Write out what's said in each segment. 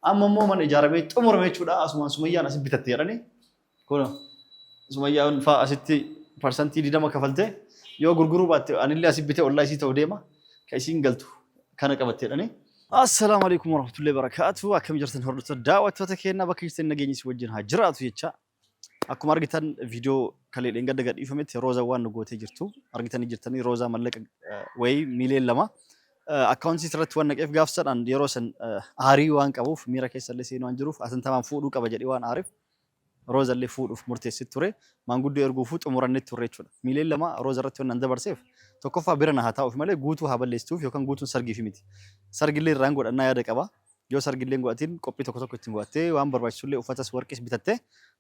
Amma immoo mana ijaaramee xumurame jechuudha. Asumaan Sumayyaan asi bitatte jedhanii. Kun Sumayyaan fa'aa asitti 20% kafaltee yoo gurguruu baatte anillee asi bitee ollaa isii ta'u deema. Ka isiin galtu kana qabatte jedhanii. Assalaamu alaikum warahmatullahi wabarakatuh. Akkam jirtan hordoftoota daawwattoota keenya, bakka jirtan nageenyi isin wajjin haa jiraatu jecha. Akkuma argitan viidiyoo kalee dheengadda gadhiifametti Roozaa waan nu gootee jirtu argitanii jirtanii. Roozaa mallaqa wayii 2 miiliyoona akkaawuntii irratti waan naqeef, gaafsadhaan yeroo san aarii waan qabuuf, miira keessa illee seenuu waan jiruuf, atantamaan fuudhuu qaba jedhee waan aariif Rooza illee fuudhuuf murteessee ture. Maanguddoo erguufuu xumurannee turre jechuudha. 2 miiliyoona Rooza irratti waan dabarseef, tokkoffaa bira na haa taa'uuf malee guutuu haa balleessituuf yookaan guutuun sargiif miti. Sargillee irraan godhannaa yaada qaba. Yoo sargillee godhatiin qophii tokko tokko ittiin godhattee, waan barbaachisullee uffatas warqis bitattee,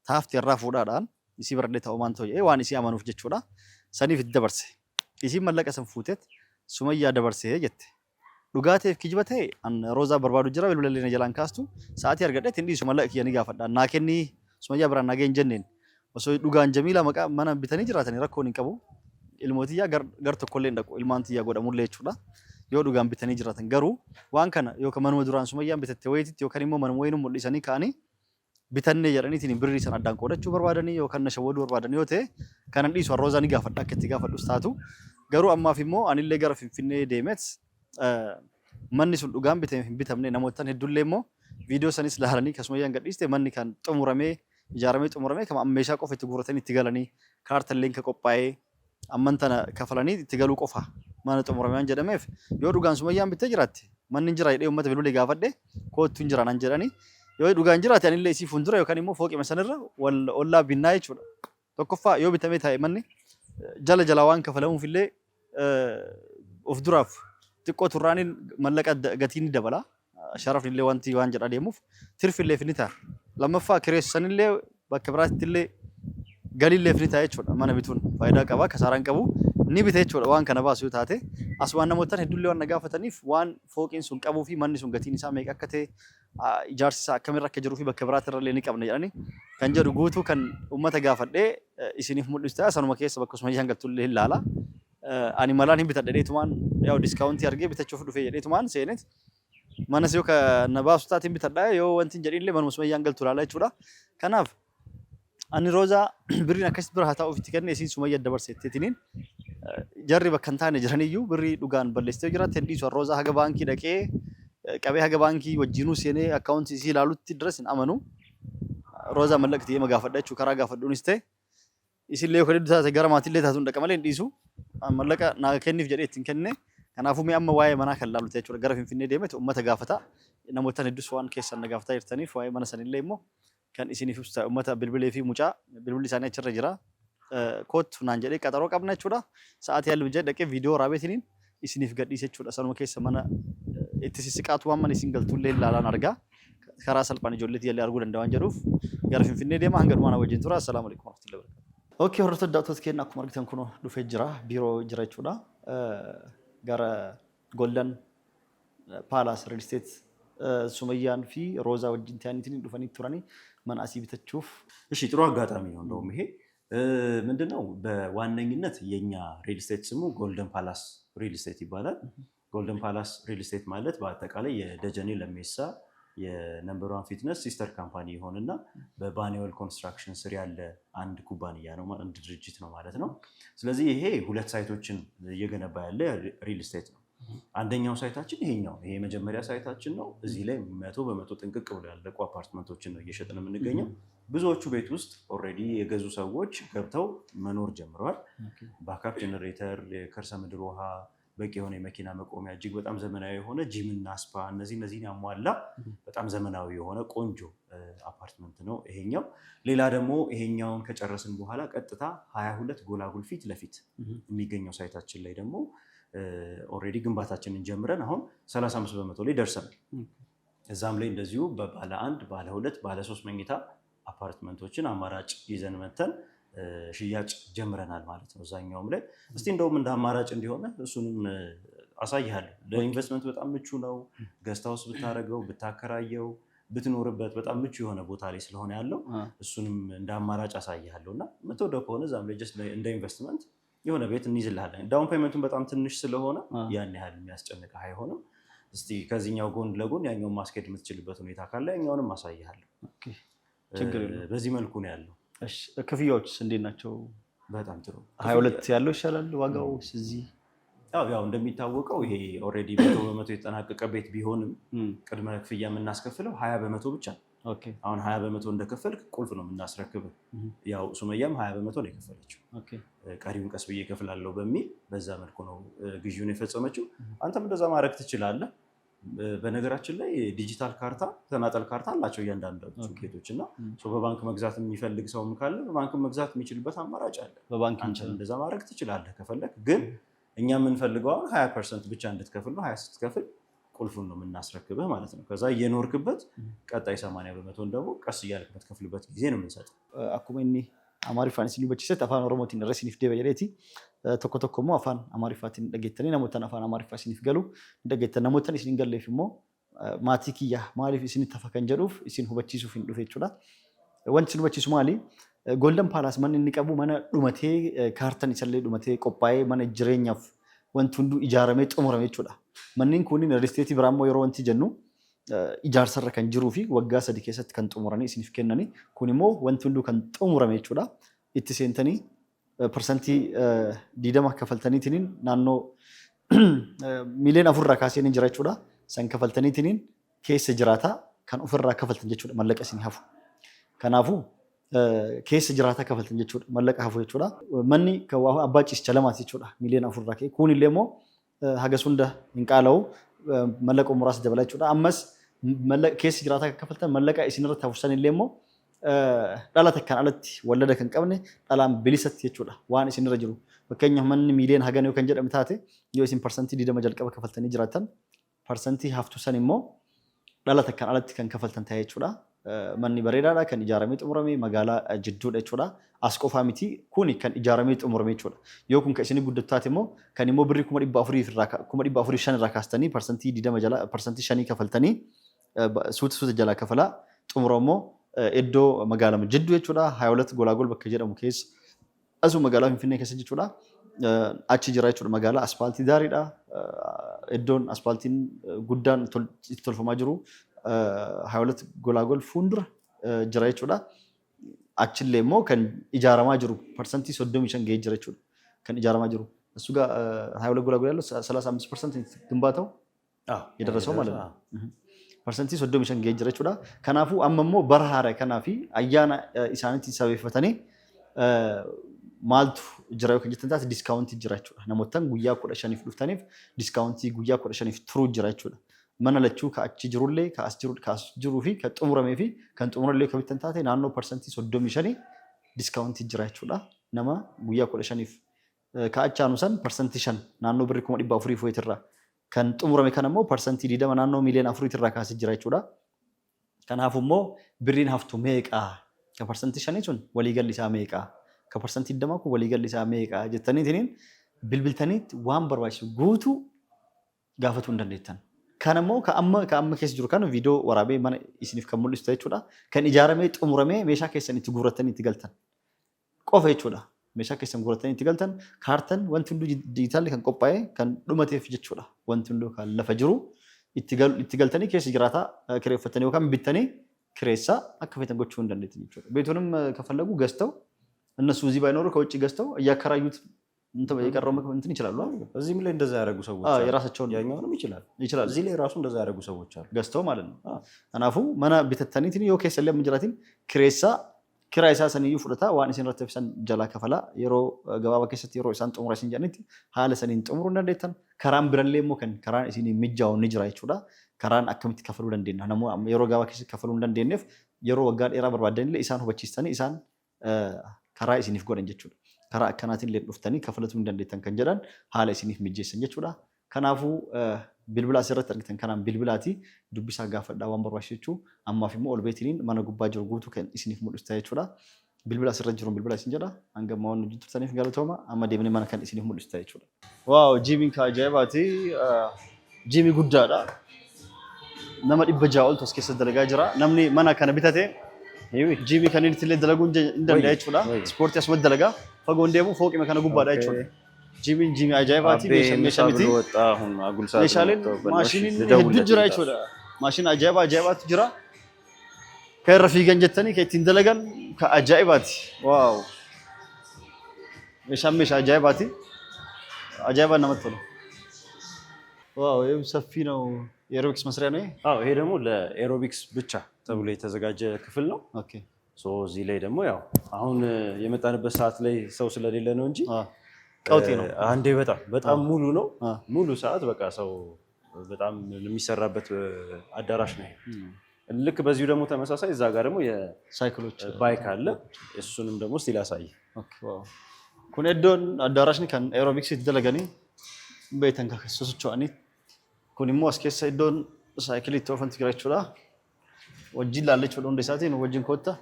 taafti irraa fuudhaadhaan isii baradhee ta'uu maan ta'u jedhee waan isii amanuuf jechuudha. Saniif itti dabarse. Isiin mallaqa san fuuteet Sumayyaa dabarsee jette. Dhugaa ta'eef kijiba ta'e an Roozaa barbaadu jira, bilbila illee na jalaan kaastu. Sa'aatii argadhe ittiin dhiisu, mallaqa kiyya ni gaafadha. Naa kennii Sumayyaa biraan naa ga'e hin jenneen. Osoo dhugaan Jamiilaa maqaa mana bitanii jiraatanii rakkoon hin qabu. Ilmootiyyaa gar tokkollee hin dhaqu, ilmaan tiyyaa godhamullee jechuudha. Yoo dhugaan bitanii jiraatan garuu waan kana yookaan manuma duraan Sumayyaan bitatte wayiititti yookaan immoo manuma wayii nu mul'isanii ka'anii bitannee jedhaniitiin birrii sana addaan qoodachuu barbaadanii yookaan na shawwaduu barbaadan yoo ta'e, kanan dhiisu Roozaa ni gaafadha, akka itti gaafadhus taatu. Garuu ammaaf immoo anillee gara Finfinnee deemet manni sun dhugaan bitame hin bitamne, namootaan hedduullee immoo viidiyoo sanis ilaalanii akkasuma gadhiiste, manni kan xumuramee ijaaramee xumuramee kan meeshaa qofa itti guurratanii itti galanii, kaartalleen ka qophaa'ee amman tana kafalanii itti galuu qofa mana xumurame waan jedhameef, yoo dhugaan Sumayyaan bittee jiraatte manni hin jira jedhee uummata bilbilee gaafadhe, koottu hin jira naan jedhanii. Yoo dhugaan jiraate anillee isii fuuldura yookaan immoo fooqima sanirra wal ollaa binnaa jechuudha. Tokkoffaa yoo bitamee taa'e manni jala jalaa waan kafalamuuf illee of duraaf xiqqoo turraaniin mallaqa gatiin ni dabala. Sharafni illee wanti waan jedhaa deemuuf tirfi illee ni ta'a. Lammaffaa kireessanillee bakka biraatti illee galii illee ni ta'a jechuudha. Mana bituun faayidaa qaba, kasaaraan qabu ni bita jechuudha waan kana baasu yoo taate. As waan namootaan hedduullee waan na gaafataniif, waan fooqiin sun qabuu fi manni sun gatiin isaa meeqa akka ta'e, ijaarsi isaa akkamirra akka jiruu fi bakka biraatti irra illee ni qabna jedhanii kan jedhu guutuu kan uummata gaafadhee isiniif mul'isu ta'a. Sanuma keessa bakka Sumayyaan galtullee ilaala. Ani malaan hin bitadha jedheetumaan, yaa'u discountii argee bitachuuf dhufee jedheetumaan seenet. Manas yoo na baasu taate hin bitadha, yoo wanti hin jedhin illee manuma Sumayyaan galtu ilaala jechuudha. Kanaaf ani Roozaa birriin akkasitti bira haa taa'uuf itti kenne, isiin Sumayya dabarseetteetiniin jarri bakka hin taane jiraniyyuu birrii dhugaan balleessitee jiraatte hin dhiisu. Roozaa haga baankii dhaqee qabee, haga baankii wajjinuu seenee akkaawuntii isii ilaalutti diras hin amanu. Roozaa mallaqa deema gaafadha jechuudha, karaa gaafadhuunis ta'e isillee yoo kadhadhu taate gara maatiillee taatuun dhaqa malee hin dhiisu. Mallaqa naa kenniif jedhee ittiin kenne. Kanaafuu mee amma waa'ee manaa kan laalu jechuudha. Gara Finfinnee deemetu uummata gaafata. Namoota hedduus waan keessan na gaafataa jirtaniif, waa'ee mana sanillee immoo kan isiniif ibsu ta'a. Uummata bilbilee fi mucaa bilbilli isaanii achirra jira. Kootu naan jedhee qaxaroo qabna jechuudha. Sa'aatii haalli mijatee dhaqee viidiyoo waraabeetiniin isiniif gadhiise jechuudha. Sanuma keessa mana itti sissiqaatu waan mana isin galtullee ilaalaan argaa. Karaa salphaan ijoollee tiyyallee arguu danda'a waan jedhuuf gara Finfinnee deema, hanga dhumaa na wajjin tura. Assalaamu alaikum warahmatullahi wabarakatuh. Okay, hordoftoota daawwattoota keenya, akkuma argitan kunoo dhufee jira, biiroo jira jechuudha. Gara Golden Palace Real Estate Sumayyaan fi Roozaa wajjin ta'aniitiin dhufanii turanii mana asii bitachuuf. እሺ፣ ጥሩ አጋጣሚ ነው። እንደውም ይሄ ምንድነው፣ በዋነኝነት የኛ ሪል ስቴት ስሙ ጎልደን ፓላስ ሪል ስቴት ይባላል። ጎልደን ፓላስ ሪል ስቴት ማለት በአጠቃላይ የደጀኔ ለሜሳ የ Number One Fitness sister company የሆነና በባኔወል ኮንስትራክሽን ስር ያለ አንድ ኩባንያ ነው፣ አንድ ድርጅት ነው ማለት ነው። ስለዚህ ይሄ ሁለት site ኦችን እየገነባ ያለ ሪል ስቴት ነው። አንደኛው site ኣችን ይሄኛው፣ ይሄ የመጀመሪያ site ኣችን ነው። እዚህ ላይ 100% ጥንቅቅ ብሎ ያለቁ አፓርትመንቶችን ነው እየሸጥን የምንገኘው። ብዙዎቹ ቤት ውስጥ already የገዙ ሰዎች ገብተው መኖር ጀምረዋል። Backup generator፣ የከርሰ ምድር ውሃ፣ በቂ የሆነ የመኪና መቆሚያ፣ እጅግ በጣም ዘመናዊ የሆነ ጂም እና spa፣ እነዚህ እነዚህን ያሟላ በጣም ዘመናዊ የሆነ ቆንጆ አፓርትመንት ነው ይሄኛው። ሌላ ደግሞ ይሄኛውን ከጨረስን በኋላ ቀጥታ 22 ጎላጉል ፊት ለፊት የሚገኘው site ኣችን ላይ ደግሞ already ግንባታችንን ጀምረን አሁን 35% ላይ ደርሰናል። እዛም ላይ እንደዚሁ በባለ አንድ፣ ባለ ሁለት፣ ባለ ሶስት መኝታ አፓርትመንቶችን አማራጭ ይዘን መተን ሽያጭ ጀምረናል ማለት ነው። እዛኛውም ላይ እስቲ እንደውም እንደ አማራጭ እንዲሆነ እሱንም አሳይሃለሁ። ለኢንቨስትመንት በጣም ምቹ ነው። Guest house ብታደርገው፣ ብታከራየው፣ ብትኖርበት በጣም ምቹ የሆነ ቦታ ላይ ስለሆነ ያለው እሱንም እንደ አማራጭ አሳይሃለሁ እና የምትወደው ከሆነ እዛም ላይ just እንደ ኢንቨስትመንት የሆነ ቤት እንይዝልሃለን። Down payment ኡን በጣም ትንሽ ስለሆነ ያን ያህል የሚያስጨንቅህ አይሆንም። እስቲ ከዚህኛው ጎን ለጎን ያኛውን ማስኬድ የምትችልበት ሁኔታ ካለ ያኛውንም አሳይሃለሁ። ችግር የለውም። በዚህ መልኩ ነው ያለው። እሺ፣ ክፍያዎችስ እንዴት ናቸው? በጣም ጥሩ። 22 ያለው ይሻላል ዋጋው እዚህ? ያው እንደሚታወቀው ይሄ already 100% የተጠናቀቀ ቤት ቢሆንም ቅድመ ክፍያ የምናስከፍለው 20% ብቻ ነው። አሁን 20% እንደከፈልክ ቁልፍ ነው የምናስረክብህ። ያው ሱመያም 20% ነው የከፈለችው። ቀሪውን ቀስ ብዬ እከፍላለሁ በሚል በዛ መልኩ ነው ግዢውን የፈጸመችው። አንተም እንደዛ ማድረግ ትችላለህ። በነገራችን ላይ ዲጂታል ካርታ፣ ተናጠል ካርታ አላቸው እያንዳንዳቸው ቤቶች እና በባንክ መግዛት የሚፈልግ ሰውም ካለ በባንክ መግዛት የሚችልበት አማራጭ አለ። በባንክ አንተም እንደዛ ማድረግ ትችላለህ ከፈለግ። ግን እኛ የምንፈልገው አሁን 20% ብቻ እንድትከፍል ነው። 20 ስትከፍል ቁልፉን ነው የምናስረክብህ ማለት ነው። ከዛ እየኖርክበት ቀጣይ 80%ን ደግሞ ቀስ እያልክ የምትከፍልበት ጊዜ ነው የምንሰጠው። Akkuma inni Amaariffaan isin hubachiisetti afaan Oromootiin irra isiniif deebi'a jedheeti. Tokko tokko immoo afaan Amaariffaatiin dhageettanii namootaan afaan Amaariffaa isiniif galu dhageettan, namootaan isin hin galleef immoo maatii kiyya maaliif isinitti hafa kan jedhuuf isin hubachiisuuf hin dhufe jechuudha. Wanti isin hubachiisu maali? Golden Palace manni inni qabu mana dhumatee, kaartan isallee dhumatee qophaa'ee, mana jireenyaaf wanti hunduu ijaaramee xumurame jechuudha. Manneen kunniin real estate biraa immoo yeroo wanti jennu ijaarsarra kan jiruu fi waggaa 3 keessatti kan xumuranii isiniif kennani. Kun immoo wanti hunduu kan xumurame jechuudha. Itti seentanii 20% kafaltaniitiin naannoo miiliyoona 4rraa kaasee ni jira jechuudha. San kafaltaniitiin keessa jiraataa kan ofirraa kafaltan jechuudha, mallaqa isin hafu. Kanaafuu keessa jiraataa kafaltan jechuudha, mallaqa hafu jechuudha. Manni kan abbaa ciisicha lamaati jechuudha, miiliyoona 4rraa ka'e. Kun illee immoo hagas hunda hin qaala'u, mallaqa muraasa dabala jechuudha. Ammas keessa jiraataa kan kafaltan mallaqa isinirratti hafusan illee immoo dhala takkaan alatti, wallada kan qabne, dhalaan bilisatti jechuudha waan isinirra jiru. Fakkeenyaaf manni miiliyoona hagana yoo kan jedhame taate, yoo isin 20% jalqaba kafaltanii jiraattan, parsantii haftu san immoo dhala takkaan alatti kan kafaltan ta'e jechuudha. Manni bareedaadha, kan ijaaramee xumurame magaalaa jidduudha jechuudha. As qofaa miti, kuni kan ijaaramee xumurame jechuudha. Yoo kun kan isin guddatu taate immoo kan immoo birrii 405,000 irraa kaastanii 20% jala 5% kafaltanii suuta suuta jalaa kafalaa xumura immoo iddoo magaalaa jidduu jechuudha. 22 Golaagol bakka jedhamu keessa, asuma magaalaa Finfinnee keessa jechuudha. Achi jira jechuudha, magaalaa aspaaltii gaariidha. Iddoon aspaaltiin guddaan itti tolfamaa jiru 22 Golaagol fuuldura jira jechuudha. Achillee immoo kan ijaaramaa jiru 35% gahee jira jechuudha. Kan ijaaramaa jiru. እሱ ጋር 22 ጎላጎል ያለው 35% ግንባታው የደረሰው ማለት ነው። 35% gahee jira jechuudha. Kanaafuu amma immoo bara haaraa kanaa fi ayyaana isaaniitiin sababeeffatanii maaltu jira yoo kan jettan taate, discountii jira jechuudha. Namoottan guyyaa 15f dhuftaniif discountii guyyaa 15f turuu jira jechuudha. Mana lachuu ka achi jirullee, ka as jiru, ka as jiruu fi kan xumuramee fi kan xumurallee kan bittan taate, naannoo 35% discountii jira jechuudha. Nama guyyaa 15f ka achi aanu san 5% naannoo birrii 400,000 wayitirraa, kan xumurame kan ammoo 20% naannoo miiliyoona 4tirraa kaasee jira jechuudha. Kanaafuu immoo birriin haftu meeqaa? Ka 5% sun waliigalli isaa meeqaa? Ka 20% kun waliigalli isaa meeqaa? Jettaniitiin bilbiltaniitti waan barbaachisu guutuu gaafatuu hin dandeettan. Kan immoo ka amma keessa jiru kan viidiyoo waraabee mana isiniif kan mul'isu jechuudha. Kan ijaaramee xumuramee meeshaa keessan itti guurrattanii itti galtan qofa jechuudha. Meeshaa keessan guurrattanii itti galtan, kaartan wanti hunduu dijitaalli kan qophaa'e kan dhumateef jechuudha. Wanti hunduu kan lafa jiru itti galtanii keessa jiraataa kireeffatanii yookaan bittanii kireessaa akka feetan gochuu hin dandeettan jechuudha. ቤቱንም ከፈለጉ ገዝተው እነሱ እዚህ ባይኖሩ ከውጭ ገዝተው እያከራዩት የቀረው እንትን ይችላሉ። እዚህም ላይ እንደዛ ያደረጉ ሰዎች አሉ። የራሳቸውን ያኛውንም ይችላል። ይችላሉ። እዚህ ላይ ራሱ እንደዛ ያደረጉ ሰዎች አሉ። ገዝተው ማለት ነው። Kanaafuu mana bitattaniitiin yoo keessa illee jiraatin kireessaa, kiraa isaa saniyyuu fudhataa, waan isin irratti hafsan jalaa kafalaa, yeroo gabaabaa keessatti yeroo isaan xumura isin jedhanitti haala saniin xumuruu hin dandeettan. Karaan birallee immoo kan karaan isin mijaa'u ni jira jechuudha. Karaan akkamitti kafaluu dandeenya? Namoota yeroo gabaabaa keessatti kafaluu hin dandeenyeef, yeroo waggaa dheeraa barbaadanillee isaan hubachiistanii isaan karaa isiniif godhan jechuudha. Karaa akkanaatiin illee dhuftanii kafalatuu hin dandeettan kan jedhan haala isiniif mijeessan jechuudha. Kanaafuu bilbila asirratti argitan kanaan bilbilaatii dubbisaa, gaafadhaa waan barbaachisu jechuu. Ammaaf immoo ol beetiniin mana gubbaa jiru guutuu kan isiniif mul'isu ta'e jechuudha. Bilbila asirra jiru bilbila isin jedha. Hanga ammaa waan hojii turtaniif galatooma. Amma deemnee mana kan isiniif mul'isu ta'e jechuudha. Wow, jiimiin ka ajaa'ibaati. Jiimii guddaadha. Nama 600 oltu as keessa dalagaa jira. Namni mana kana bitate jiimii kan inni illee dalaguu hin danda'a jechuudha. Ispoortii asumatti dalagaa. Fagoon deemu fooqima kana gubbaadha jechuudha. Jiimiin jiimii ajaa'ibaati. አቤ Meeshaa ምሳ meeshaa ብሎ miti. ወጣ። አሁን አጉል ሰዓት ነው Meeshaaleen የወጣው። በእናትሽ maashiniin hedduu ልደውልለት jira ለራሱ። jechuudha. Maashina ajaa'iba ajaa'ibaatu jira. Kan irra fiigan jettanii kan ittiin dalagan kan ajaa'ibaati. Wow! Meeshaan meeshaa ajaa'ibaati. Ajaa'ibaan namatti tola. Wow! ይህም ሰፊ ነው። የ aerobics መስሪያ ነው ይሄ። አዎ ይሄ ደግሞ ለ aerobics ብቻ ተብሎ የተዘጋጀ ክፍል ነው። Okay። So እዚህ ላይ ደግሞ ያው አሁን የመጣንበት ሰዓት ላይ ሰው ስለሌለ ነው እንጂ ቀውጤ ነው። አንዴ በጣም በጣም ሙሉ ነው። ሙሉ ሰዓት በቃ ሰው በጣም የሚሰራበት አዳራሽ ነው። ልክ በዚሁ ደግሞ ተመሳሳይ እዛ ጋር ደግሞ ሳይክሎች የ bike አለ። እሱንም ደግሞ እስቲ ላሳይ። Okay, wow. Kun iddoon addaaraashni kan aerobicsii itti dalaganii beektan kan keessa socho'anii. Kun immoo as keessa iddoon saayikilii itti oofantu jira jechuudha. Wajjin laalla jechuudha hunda isaatiin wajjin kootta.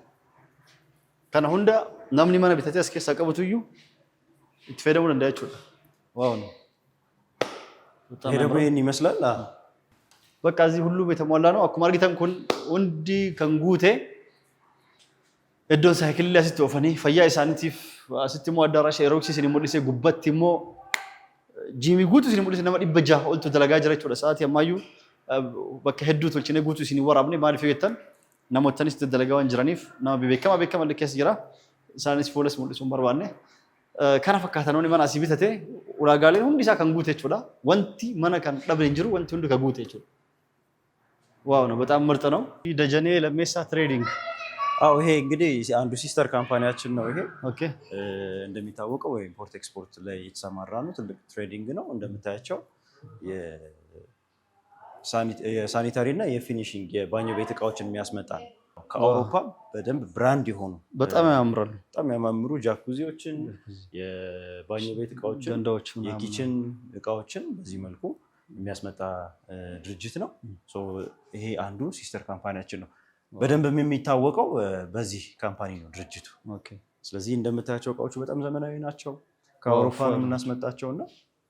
Kana hunda namni mana bitatee as keessaa qabatu iyyuu itti fayyadamuu danda'a jechuudha. Wow ነው። በጣም ይሄ ደግሞ ያምራል። ይህን ይመስላል። በቃ እዚህ ሁሉም የተሟላ ነው። Akkuma argitan kun hundi kan guute iddoon saayikilii asitti oofanii fayyaa isaaniitiif asitti immoo addaaraasha aerobicsii isin mul'ise gubbatti immoo jiimii guutuu isin mul'ise nama 600 oltu dalagaa jira jechuudha. Sa'aatii ammayyuu bakka hedduu tolchinee guutuu isin waraabne maaliif jettan namootanis dalagaa waan jiraniif nama beekamaa beekamaa illee keessa jira. Isaanis fuulas mul'isuu hin barbaanne. Kana fakkaatan namni mana asii bitate ulaagaaleen hundi isaa kan guute jechuudha. Wanti mana kan dhabne hin jiru wanti hundi kan guute jechuudha. Wow ነው። በጣም ምርጥ ነው። ደጀኔ ለሜሳ Trading። አዎ ይሄ እንግዲህ አንዱ sister company ያችን ነው። ይሄ Okay። እንደሚታወቀው import export ላይ የተሰማራ ነው። ትልቅ trading ነው። እንደምታያቸው የ sanitary እና የ finishing የባኞ ቤት እቃዎችን የሚያስመጣ ነው። ከአውሮፓ በደንብ brand የሆኑ በጣም ያምራሉ። በጣም የሚያማምሩ ጃኩዚዎችን፣ የባኞ ቤት እቃዎችን፣ ገንዳዎች ምናምን። የ kitchen እቃዎችን በዚህ መልኩ የሚያስመጣ ድርጅት ነው። So ይሄ አንዱ sister company ያችን ነው። በደንብ የሚታወቀው በዚህ company ነው ድርጅቱ። ስለዚህ እንደምታያቸው እቃዎቹ በጣም ዘመናዊ ናቸው። ከአውሮፓ ነው የምናስመጣቸው እና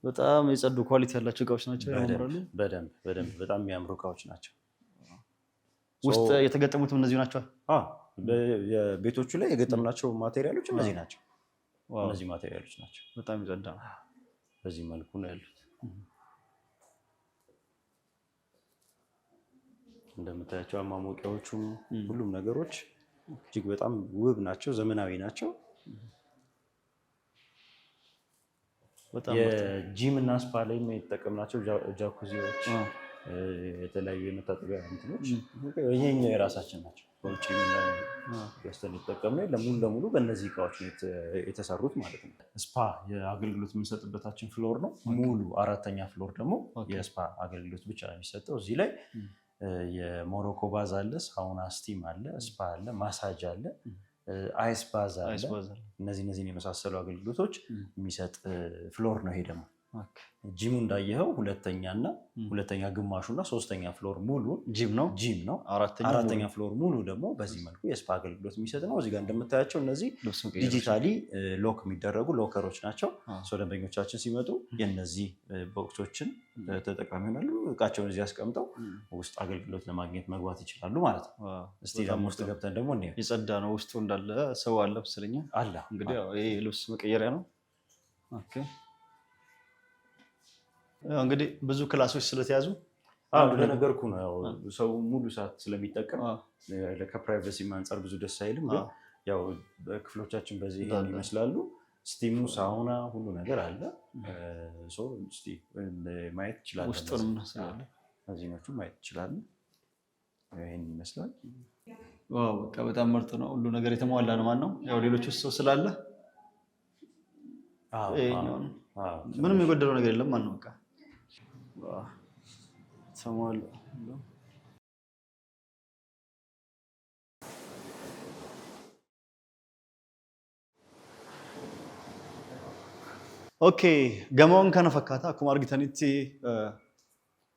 በጣም የጸዱ quality ያላቸው እቃዎች ናቸው። ያምራሉ። በደንብ በደንብ በጣም የሚያምሩ እቃዎች ናቸው። ውስጥ የተገጠሙትም እነዚሁ ናቸው። ቤቶቹ ላይ የገጠምናቸው material ኦች እነዚህ ናቸው። እነዚህ material ኦች ናቸው። በጣም የጸዳ ነው። በዚህ መልኩ ነው ያሉት። እንደምታያቸው አማሞቂያዎቹም ሁሉም ነገሮች እጅግ በጣም ውብ ናቸው፣ ዘመናዊ ናቸው። በጣም የጂም እና spa ላይ የተጠቀምናቸው ጃኩዚዎች፣ የተለያዩ የመታጠቢያ እንትኖች የኛ የራሳችን ናቸው። በውጭ ገዝተን የተጠቀምነው ለሙሉ ለሙሉ በእነዚህ እቃዎች ነው የተሰሩት ማለት ነው። Spa የአገልግሎት የምንሰጥበታችን floor ነው። ሙሉ አራተኛ floor ደግሞ የ spa አገልግሎት ብቻ ነው የሚሰጠው። እዚህ ላይ የሞሮኮ bath አለ፣ sauna steam አለ፣ spa አለ፣ ማሳጅ አለ፣ ice bath አለ። እነዚህን የመሳሰሉ አገልግሎቶች የሚሰጥ floor ነው። ይሄ ደግሞ ጂሙ እንዳየኸው ሁለተኛና ሁለተኛ ግማሹ እና ሶስተኛ floor ሙሉ ጂም ነው። ጂም ነው። አራተኛ floor ሙሉ ደግሞ በዚህ መልኩ የ spa አገልግሎት የሚሰጥ ነው። እዚህ ጋር እንደምታያቸው እነዚህ digitally lock የሚደረጉ locker ኦች ናቸው። ሰው ደንበኞቻችን ሲመጡ የነዚህ box ኦችን ተጠቃሚ ይሆናሉ። እቃቸውን እዚህ አስቀምጠው ውስጥ አገልግሎት ለማግኘት መግባት ይችላሉ ማለት ነው። እስቲ ደግሞ ውስጥ ገብተን ደግሞ እንየው። የጸዳ ነው ውስጡ እንዳለ ሰው አለ መሰለኝ። አለ። እንግዲህ ይሄ ልብስ መቀየሪያ ነው። Okay እንግዲህ ብዙ class ኦች ስለተያዙ እንደነገርኩህ ነው። ያው ሰው ሙሉ ሰዓት ስለሚጠቀም ከ privacy አንጻር ብዙ ደስ አይልም። ግን ያው ክፍሎቻችን በዚህ ይሄን ይመስላሉ። Steam ኡ፣ sauna ሁሉ ነገር አለ። እስቲ ማየት ይችላል። ውስጡንም እዚህኞቹ ማየት ይችላሉ። ይሄን ይመስላል። Wow በቃ በጣም ምርጥ ነው። ሁሉ ነገር የተሟላ ነው። ማነው ያው ሌሎች ውስጥ ሰው ስላለ ምንም የጎደለው ነገር የለም። ማነው በቃ ተሟላ። Okay, gamoon kana fakkaata akkuma argitanitti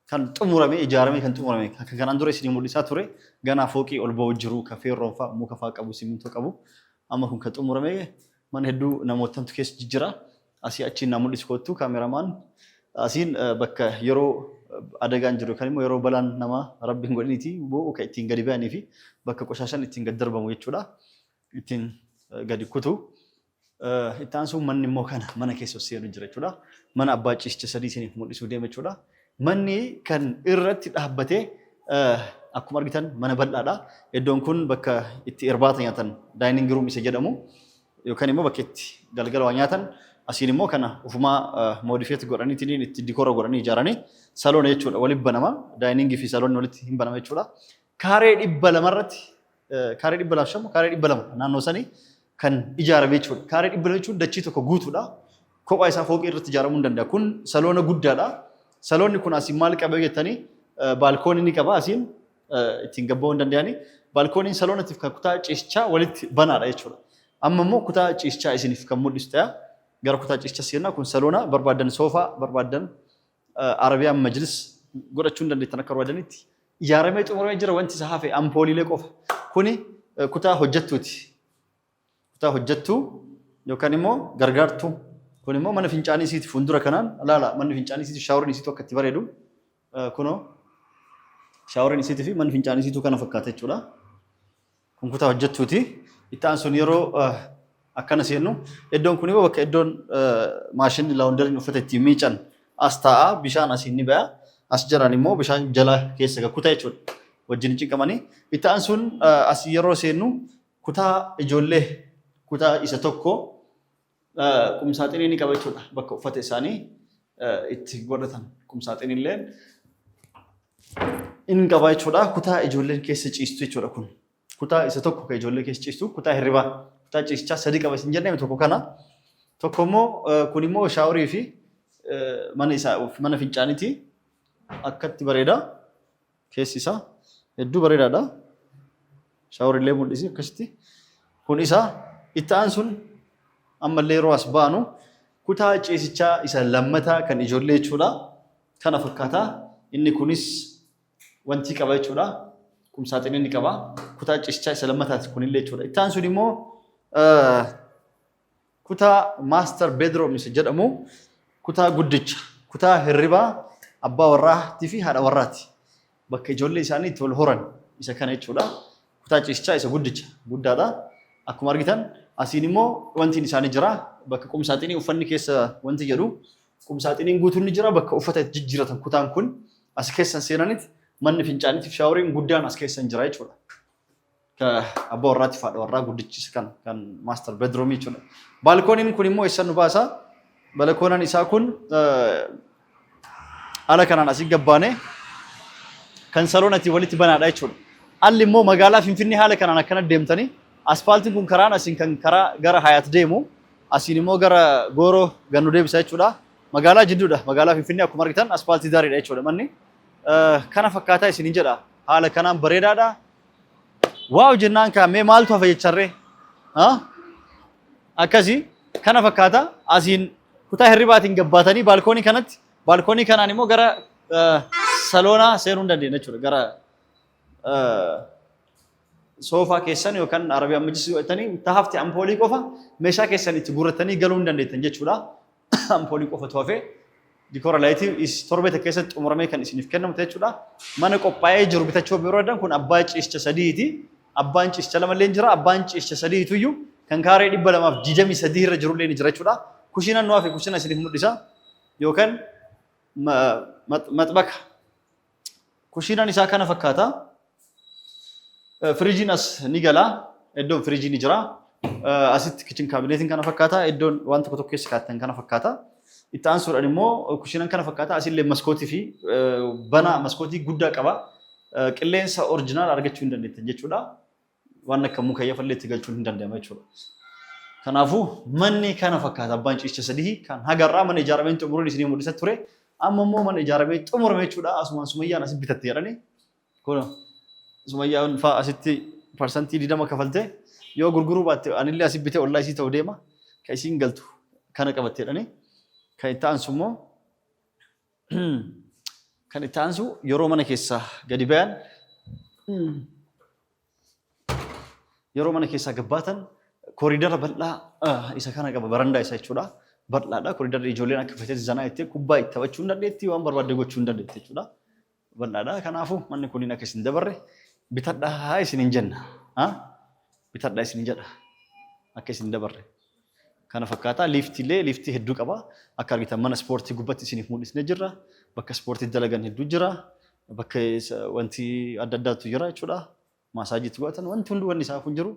kan xumurame ijaarame kan xumurame kan kanaan dura isinii mul'isaa ture ganaa fooqii ol ba'u jiru ka feerroon fa'a muka fa'a qabu simintoo qabu amma kun kan xumurame mana hedduu namootantu keessa jijjira asii achiin naa mul'isu kottu kaameramaan asiin bakka yeroo adagaan jiru yookaan immoo yeroo balaan namaa rabbi hin godhiniiti bo'u kan ittiin gadi ba'anii fi bakka qoshaashaan ittiin gad darbamu jechuudha ittiin gadi kutu. Itti aansuun manni immoo kana mana keessa seenu jira jechuudha. Mana abbaa ciisicha sadii isiniif mul'isuu deema jechuudha. Manni kan irratti dhaabbatee akkuma argitan mana bal'aadha. Iddoon kun bakka itti irbaata nyaatan dining room isa jedhamu yookaan immoo bakka itti galgala waa nyaatan asiin immoo kana ofumaa modify godhaniitiin itti dikoora godhanii ijaaranii saloona jechuudha. Walitti banama. Diningii fi saloonni walitti hin banama jechuudha. Kaaree 200 irratti kaaree 205 kaaree 200 naannoo sanii kan ijaarame jechuudha. Kaaree 200 jechuun dachii tokko guutuudha. Kophaa isaa fooqii irratti ijaaramuu hin danda'a. Kun saloona guddaadha. Saloonni kun asiin maal qaba jettanii baalkoonii ni qaba asiin ittiin gabba'uu hin danda'ani. Baalkooniin saloonatiif kan kutaa ciisichaa walitti banaadha jechuudha. Amma immoo kutaa ciisichaa isiniif kan mul'isu ta'a. Gara kutaa ciisichaa seenaa kun saloona barbaaddan soofaa barbaaddan Arabiyaan majlis godhachuu hin dandeettan akka barbaadanitti. Ijaaramee xumuramee jira wanti isa hafe ampooliilee qofa. Kuni kutaa hojjettuuti. Kutaa hojjettuu yookaan immoo gargaartuu. Kun immoo mana fincaanii isiiti fuuldura kanaan laala manni fincaanii isiiti shaaworiin isiitu akka itti bareedu. Kunoo shaaworiin isiitii fi manni fincaanii isiitu kana fakkaata jechuudha. Kun kutaa hojjettuuti. Itti aansuun yeroo akkana seennu iddoon kun immoo bakka iddoon maashinni laawundariin uffata ittiin miican as taa'a bishaan asiin ni baya. As jalaan immoo bishaan jala keessa kutaa jechuudha. Wajjin cinqamanii. Itti aansuun as yeroo seennu kutaa ijoollee kutaa isa tokko qumsaaxinii ni qaba jechuudha. Bakka uffata isaanii itti godhatan qumsaaxinii illee in qaba jechuudha. Kutaa ijoolleen keessa ciistu jechuudha kun. Kutaa isa tokko kan ijoollee keessa ciistu kutaa hirribaa kutaa ciisichaa sadi qaba isin jennee tokko kana. Tokko immoo kun immoo shaaworii fi mana isaa mana fincaaniiti. Akkatti bareeda. Keessi isaa hedduu bareedaadha. Shaaworii illee mul'isi akkasitti. Kun isa itti aansuun ammallee yeroo as baanu kutaa ciisichaa isa lammataa kan ijoollee jechuudha. Kana fakkaata. Inni kunis wanti qaba jechuudha. Qumsaaxinii ni qaba. Kutaa ciisichaa isa lammataati kunillee jechuudha. Itti aansuun immoo kutaa master bedroom isa jedhamu kutaa guddicha kutaa hirribaa abbaa warraatii fi haadha warraati. Bakka ijoollee isaanii itti wal horan isa kana jechuudha. Kutaa ciisichaa isa guddicha guddaadha. Akkuma argitan asiin immoo wantiin isaanii jira. Bakka qumsaaxinii uffanni keessa wanti jedhu qumsaaxiniin guutuun ni jira. Bakka uffata itti jijjiiratan kutaan kun as keessan seenanitti manni fincaaniitiif shaaworiin guddaan as keessan jira jechuudha. Abbaa warraatiif haadha warraa guddichi isa kana kan master bedroom jechuudha. Baalkooniin kun immoo eessa nu baasa? Balkoonaan isaa kun haala kanaan asii gabbaane kan saloonati walitti banaadha jechuudha. Alli immoo magaalaa Finfinnee haala kanaan akkana deemtanii aspaaltiin kun karaan asiin kan karaa gara Hayaat deemu asiin immoo gara Gooroo gannu deebisa jechuudha. Magaalaa jidduudha. Magaalaa Finfinnee akkuma argitan aspaaltii daariidha jechuudha manni. Kana fakkaataa isiniin jedha. Haala kanaan bareedaadha. Wow jennaan kaa mee maaltu hafa jecharree? Akkasii kana fakkaata asiin kutaa hirribaatiin gabbaatanii baalkoonii kanatti baalkoonii kanaan immoo gara saloonaa seenuu hin dandeenya jechuudha. Gara soofaa keessan yookaan arabiyaan majlisii godhatanii hafte ampoolii qofa meeshaa keessan itti guurratanii galuu hin dandeettan jechuudha. Ampoolii qofatu hafee dikoora laayitii torbee tokko keessatti xumuramee kan isiniif kennamu jechuudha. Mana qophaa'ee jiru bitachuu barbaadan kun abbaa ciisicha sadiiti. Abbaan ciisicha lama illee jira. Abbaan ciisicha sadiitu iyyuu kan kaaree 223 irra jirullee ni jira jechuudha. Kushiinaan nu hafe kushiina isiniif mul'isa. Yookaan maxbaka. Kushiinaan isaa kana fakkaata. Firiijiin as ni gala. Iddoon firiijii ni jira. Asitti kitchen kaabineetiin kana fakkaata. Iddoon waan tokko tokko keessa kaa'atan kana fakkaata. Itti aansuudhaan immoo kushiinaan kana fakkaata. Asillee maskootii fi banaa maskootii guddaa qaba. Qilleensa original argachuu hin dandeettan jechuudha. Waan akka mukayyafallee itti galchuun hin danda'ama jechuudha. Kanaafuu manni kana fakkaata abbaan ciisicha sadii kan hagarraa mana ijaaramee xumuruun isinii mul'isa ture. Amma immoo mana ijaaramee xumurame jechuudha. Asumaan Sumayyaan asi bitatte jedhanii. Kun Sumayyaan fa'aa asitti 20% kafaltee yoo gurguruu baatte anillee asi bitee ollaa isii ta'u deema. Kan isiin galtu kana qabatte jedhanii. Kan itti aansu immoo kan itti aansu yeroo mana keessaa gadi bayan yeroo mana keessaa gabbaatan koridara bal'aa isa kana qaba barandaa isa jechuudha. Bal'aadha koridarri ijoolleen akka feetetti zanaa itti kubbaa itti taphachuu hin dandeetti waan barbaadde gochuu hin dandeetti jechuudha. Bal'aadha kanaafuu manni kunniin akka isin dabarre bitadhaa isin hin jenna. Bitadhaa isin jedha akka isin dabarre. Kana fakkaata. Liiftiilee liiftii hedduu qaba. Akka argitan mana ispoortii gubbatti isiniif mul'isnee jirra. Bakka ispoortii dalagan hedduu jira. Bakka wanti adda addaatu jira jechuudha. Maasaajiitti godhatan wanti hundi wanni isaaf hin jiru.